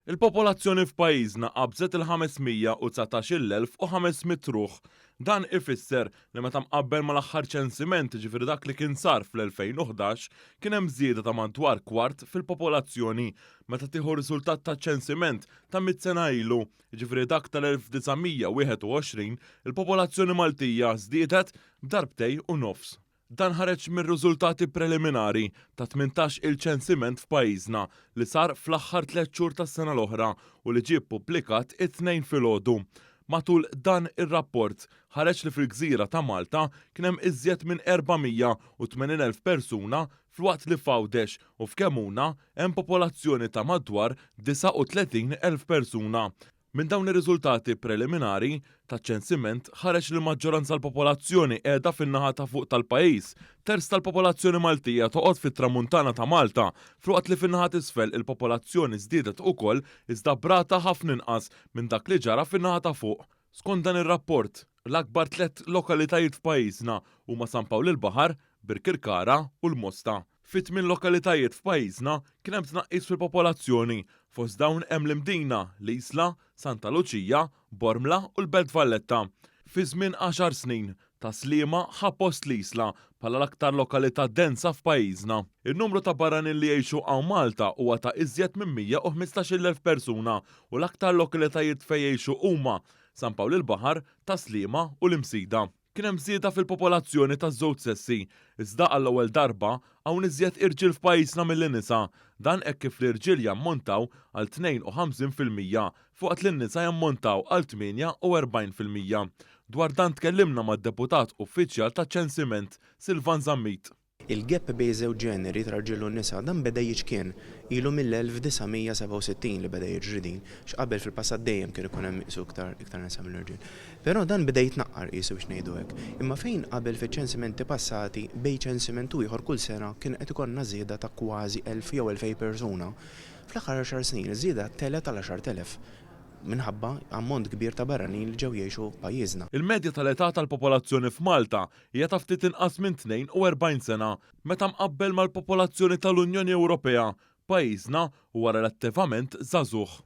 Il-popolazzjoni f'pajjiżna qabżet il-519,500 ruħ. Dan ifisser li meta mqabbel mal-aħħar ċensiment, jiġifieri dak li kien sar fl-2011, kien hemm żieda ta' madwar kwart fil-popolazzjoni. Meta tieħu r-riżultat taċ-ċensiment ta' mitt sena ilu, jiġifieri dak tal-1921, il-popolazzjoni Maltija żdiedet b'darbtej u nofs. Dan ħareġ mir-riżultati preliminari ta' 18 il ċensiment f'pajjiżna li sar fl-aħħar tlett xhur tas-sena l-oħra u li ġie ppubblikat it-Tnejn filgħodu. Matul dan ir-rapport, ħareġ li fil-gżira ta' Malta kien hemm iżjed minn 480,000 persuna filwaqt li f'Għawdex u f'Kemuna hemm popolazzjoni ta' madwar 39,000 persuna. Minn dawn ir-riżultati preliminari taċ-ċensiment ħareġ li l-maġġoranza tal-popolazzjoni qiegħda fin-naħa ta' fuq tal-pajjiż, terz tal-popolazzjoni Maltija toqgħod fit-Tramuntana ta' Malta, filwaqt li fin-naħa t'isfel il-popolazzjoni żdiedet ukoll iżda b'rata ħafna inqas minn dak li ġara fin-naħa ta' fuq. Skont dan ir-rapport, l-akbar tlett lokalitajiet f'pajjiżna huma San Pawl il-Baħar, Birkirkara u l-Mosta. Fi tmien lokalitajiet f'pajjiżna kien hemm tnaqqis fil-popolazzjoni, fost dawn hemm l-Imdina, l-Isla, Santa Luċija, Bormla u l-Belt Valletta. Fi żmien għaxar snin, Tas-Sliema ħa post l-Isla bħala l-aktar lokalità densa f'pajjiżna. In-numru ta' barranin li jgħixu hawn Malta huwa ta' iżjed minn 115,000 persuna u l-aktar lokalitajiet fejn jgħixu huma San Pawl il-Baħar, Tas-Sliema u l-Imsida. Kien hemm żieda fil-popolazzjoni taż-żewġ sessi, iżda għall-ewwel darba hawn iżjed irġiel f'pajjiżna milli nisa. Dan hekk kif l-irġiel jammontaw għal 52% filwaqt li n-nisa jammontaw għal 48%. Dwar dan tkellimna mad-Deputat Uffiċjal taċ-Ċensiment, Silvan Zammit. Il-gap bejn iż-żewġ ġeneri, tra rġiel u nisa, dan beda jiċkien. Ilu mill-1967 li beda jiġri din, għax qabel fil-passat dejjem kien ikun hemm qisu iktar iktar nisa mill-irġiel. Però dan beda jitnaqqar qisu biex ngħidu hekk. Imma fejn qabel fiċ-ċensimenti passati, bejn ċensiment u ieħor kull sena kien qed ikollna żieda ta' kważi 1,000 jew 2,000 persuna, fl-aħħar għaxar snin iż-żieda telgħet għal 10,000 minħabba ammont kbir ta' barranin li ġew jgħixu f'pajjiżna. Il-medja tal-età tal-popolazzjoni f'Malta hija ta' ftit inqas minn 42 sena meta mqabbel mal-popolazzjoni tal-Unjoni Ewropea, pajjiżna huwa relattivament żagħżugħ.